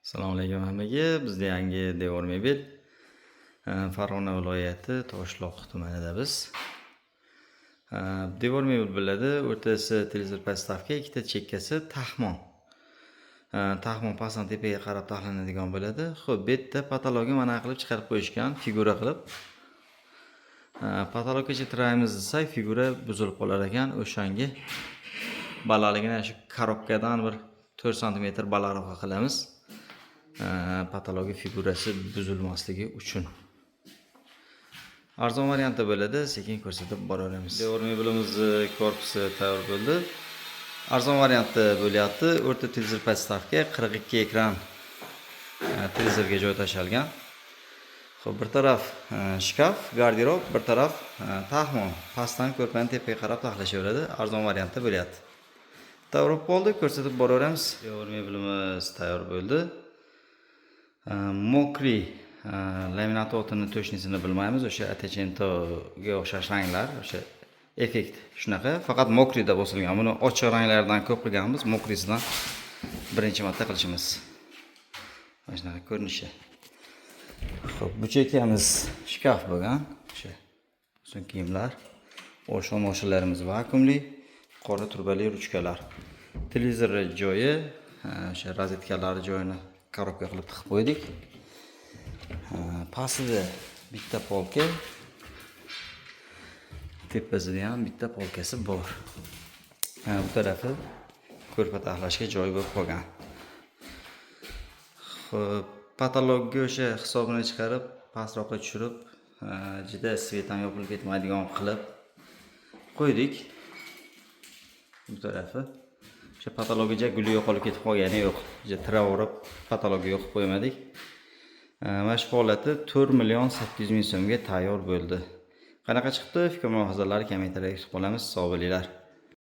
Assalomu alaykum hammaga. Bizda yangi devor mebel. Farg'ona viloyati Toshloq tumanida biz. Devor mebel bo'ladi. O'rtasi televizor подставка, ikkita chekkasi taxmon. Taxmon pastdan tepaga qarab taxlanadigan bo'ladi. Xo'p, bu yerda потолок i mana qilib chiqarib qo'yishgan, figura qilib. Потолок gacha tiraymiz desak, figura buzilib qolar ekan. O'shanga balaligini shu коробка dan bir 4 santimetr balandroq qilamiz. Потолок i figurasi buzilmasligi uchun. Arzon variantda bo'ladi, sekin ko'rsatib boraveramiz. Devor mebelimizni korpusi tayyor bo'ldi. Arzon variantda bo'lyapti. O'rta televizor подставка, 42 ekran televizorga joy tashalgan. Xo'p, bir taraf shkaf, garderob, bir taraf taxmon. Pastdan ko'rpani tepaga qarab taxlashaveradi. Arzon variantda bo'lyapti. Tayyor bo'lib qoldi, ko'rsatib boraveramiz. Devor mebelimiz tayyor bo'ldi. Мокрый laminat otini точный sini bilmaymiz. O'sha Ottochentoga o'xshash ranglar, o'sha effekt shunaqa. Faqat мокрый da bosilgan. Buni ochiq ranglardan ko'p qilganmiz, мокрый sidan birinchi marta qilishimiz. Mana shunaqa ko'rinishi. Xo'p, bu chekkamiz shkaf bo'lgan. O'sha uzun kiyimlar, oshon moshinlarimiz vakuumli, qora turbali ruchkalar. Televizor joyi, o'sha rozetkalari joyini коробка qilib tiqib qo'ydik. Pastida bitta polka, tepasida ham bitta polkasi bor. Bu tarafi ko'rpa taxlashga joy bo'lib qolgan. Xo'p, потолок ga o'sha hisobini chiqarib, pastroqqa tushirib, juda свет ham yopilib ketmaydigan qilib qo'ydik. Bu tarafi. O'sha потолок iga guli yo'qolib ketib qolgani yo'q. Juda tiraverib потолок ga yoqib qo'ymadik. Mana shu holati 4 million 800 ming so'mga tayyor bo'ldi. Qanaqa chiqdi? Fikr mulohazalarni kommentariyada kutib qolamiz. Sog' bo'linglar.